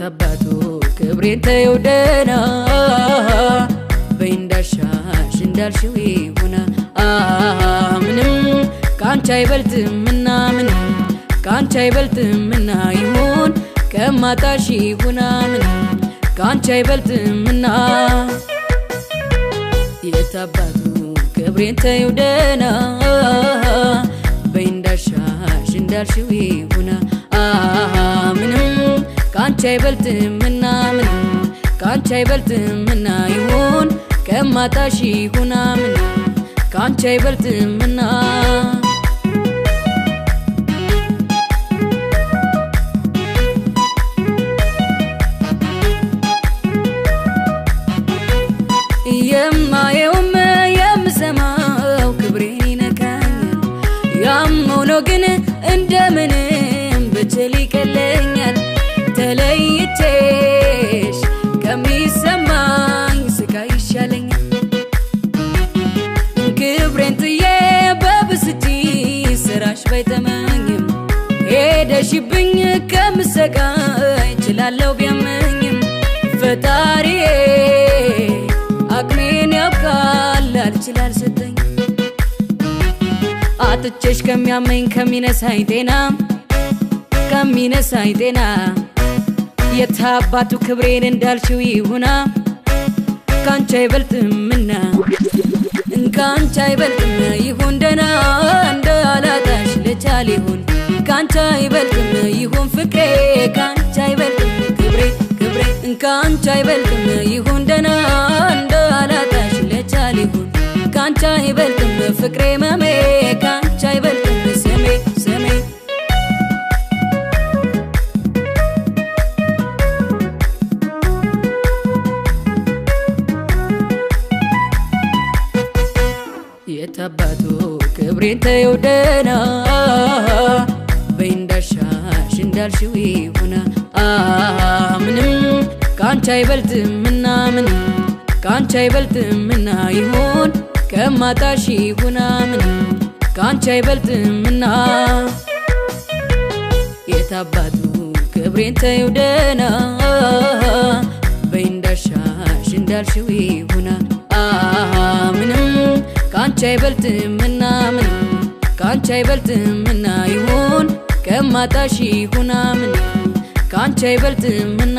የታባቱ ክብሬን ተይው ደህና በይ እንዳሻሽ እንዳልሽው ይሁና ምንም ካንቺ አይበልጥምና ምንም ካንቺ አይበልጥምና ይሁን ከማጣሽ ይሁና ምንም ካንቺ አይበልጥምና የታባቱ ክብሬን ተይው ደህና በይ እንዳሻሽ እንዳልሽው ይሁና ምንም ካንቺ አይበልጥምና ምንም ካንቺ አይበልጥምና ይሁን ከማጣሽ ይሁና ምንም ካንቺ አይበልጥምና የማየውም የምሰማው ክብሬን ይነካኛል ያም ሆኖ ግን እንደምንም ብችል ይቀለኛል ተለይቼሽ ከሚሰማኝ ስቃይ ይሻለኛል ክብሬን ጥዬ በብስጭት ስራሽ ባይተመኝም ሄደሽብኝ ከምሰቃይ እችላለሁ ቢያመኝም ፈጣሪዬ አቅሜን ያውቃል አልችል አልሰጠኝ አጥቼሽ ከሚያመኝ ከሚነሳኝ ጤና ከሚነሳኝ ጤና የታባቱ ክብሬን እንዳልሽው ይሁና ካንቺ አይበልጥምና ካንቺ አይበልጥም ይሁን ደህና እንዳላጣሽ ልቻል ይሁን ካንቺ አይበልጥም ይሁን ፍቅሬ ካንቺ አይበልጥም ክብሬ ክብሬ ካንቺ አይበልጥም ይሁን ደህና እንዳላጣሽ ልቻል ይሁን ካንቺ አይበልጥም ፍቅሬ መሜ ካንቺ አይበልጥም ስሜ ስሜ የታባቱ ክብሬን ተይው ደህና በይ እንዳሻሽ እንዳልሽው ይሁና ምንም ካንቺ አይበልጥምና ምንም ካንቺ አይበልጥምና ይሁን ከማጣሽ ይሁና ምንም ካንቺ አይበልጥምና የታባቱ ክብሬን ተይው ደህና በይ እንዳሻሽ እንዳልሽው ይሁና ምንም ካንቺ አይበልጥምና ምንም ካንቺ አይበልጥምና ይሁን ከማጣሽ ይሁና ምንም ካንቺ አይበልጥምና።